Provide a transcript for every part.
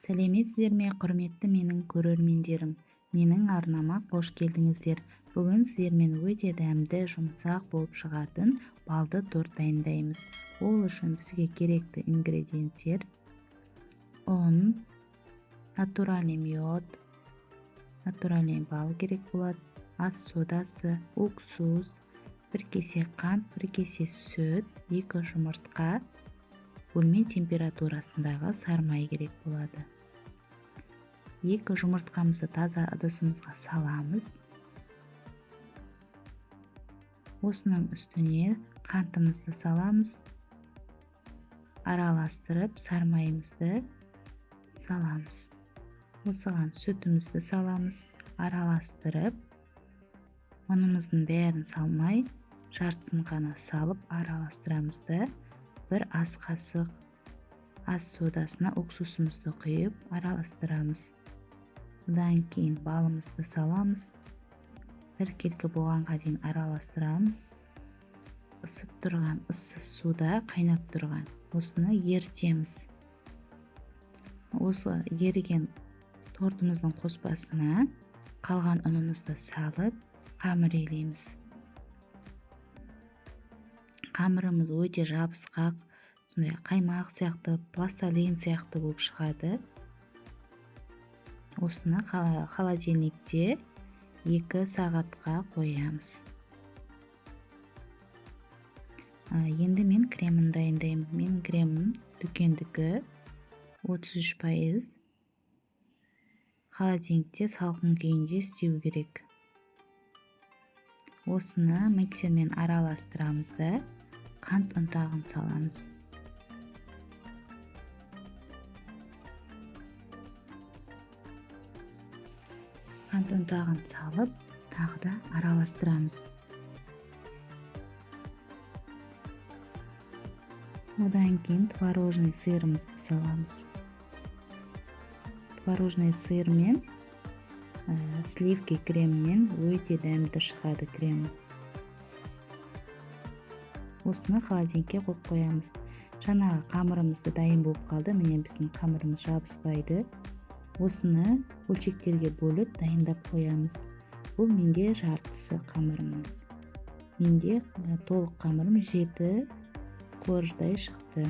Сәлеметсіздер ме, құрметті менің көрермендерім! Менің арнама қош келдіңіздер. Бүгін сіздермен өте дәмді, жұмсақ болып шығатын балды торт дайындаймыз. Ол үшін бізге керекті ингредиенттер: ұн, натуральный мед, натуральный бал керек болады, ас содасы, уксус, 1 кесе қант, 1 кесе сүт, 2 жұмыртқа, бөлме температурасындағы сармай керек болады. 2 жұмыртқамызды таза ыдысымызға саламыз. Осының үстіне қантымызды саламыз. Араластырып сармайымызды саламыз. Осыған сүтімізді саламыз. Араластырып, ұнымыздың бәрін салмай, жартысын ғана салып араластырамыз да, 1 ас қасық ас содасына уксусымызды құйып араластырамыз. Одан кейін балымызды саламыз. Біркелкі болғанға дейін араластырамыз. Ысып тұрған ыссы суда қайнап тұрған осыны ерітеміз. Осы еріген тортымыздың қоспасына қалған ұнымызды салып қамыр илейміз. Қамырымыз өте жабысқақ, сондай қаймақ сияқты, пластилин сияқты болып шығады. Осыны холодильникте 2 сағатқа қоямыз. Енді мен кремін дайындаймын. Менің кремім дүкендікі 33%. Холодильникте салқын күйінде істеу керек. Осыны миксермен араластырамыз да, қант ұнтағын саламыз. Қант ұнтағын салып, тағы да араластырамыз. Одан кейін творожный сырымызды саламыз. Творожный сырмен, сливки кремімен өте дәмді шығады крем. Осыны холодильникке қойып қоямыз. Жаңағы қамырымыз да дайын болып қалды. Міне, біздің қамырымыз жабыспайды. Осыны бөлшектерге бөліп дайындап қоямыз. Бұл менде жартысы қамырымның. Менде толық қамырым 7 корждай шықты.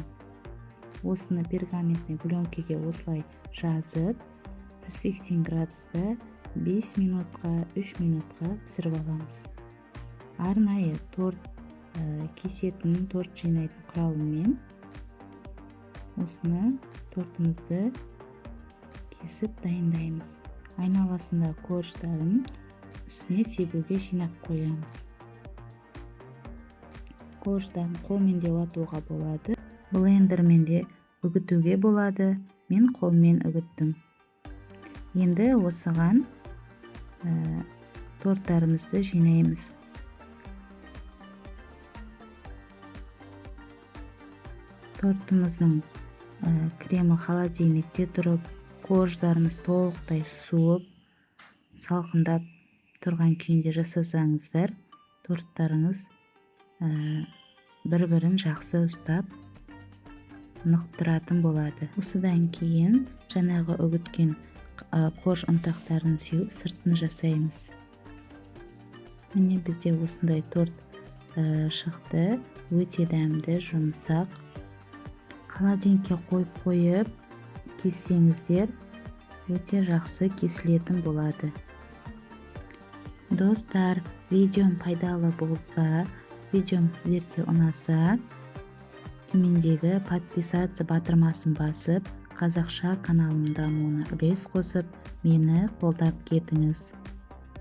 Осыны пергаментный пленкеге осылай жазып, 180 градуста 5 минутқа, 3 минутқа пісіріп аламыз. Арнайы торт кесетін, торт жинайтын құралыммен осыны тортымызды кесіп дайындаймыз. Айналасында корждарын үстіне себуге жинап қоямыз. Корждарын қолмен де уатуға болады, блендермен де үгітуге болады. Мен қолмен үгіттім. Енді осыған торттарымызды жинаймыз. Тортымыздың кремі холодильникте тұрып, корждарымыз толықтай суып, салқындап тұрған күйінде жасасаңыздар, торттарыңыз бір-бірін жақсы ұстап, нықтыратын болады. Осыдан кейін жаңағы үгіткен корж ұнтақтарын сеуіп, сыртын жасаймыз. Міне, бізде осындай торт шықты. Өте дәмді, жұмсақ. Холодильникке қойып қойып кессеңіздер, өте жақсы кесілетін болады. Достар, видеом пайдалы болса, видеом сіздерге ұнаса, төмендегі подписаться батырмасын басып, қазақша каналымның дамуына үлес қосып, мені қолдап кетіңіз.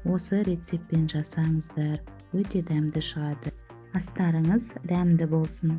Осы рецептпен жасаңыздар, өте дәмді шығады. Астарыңыз дәмді болсын.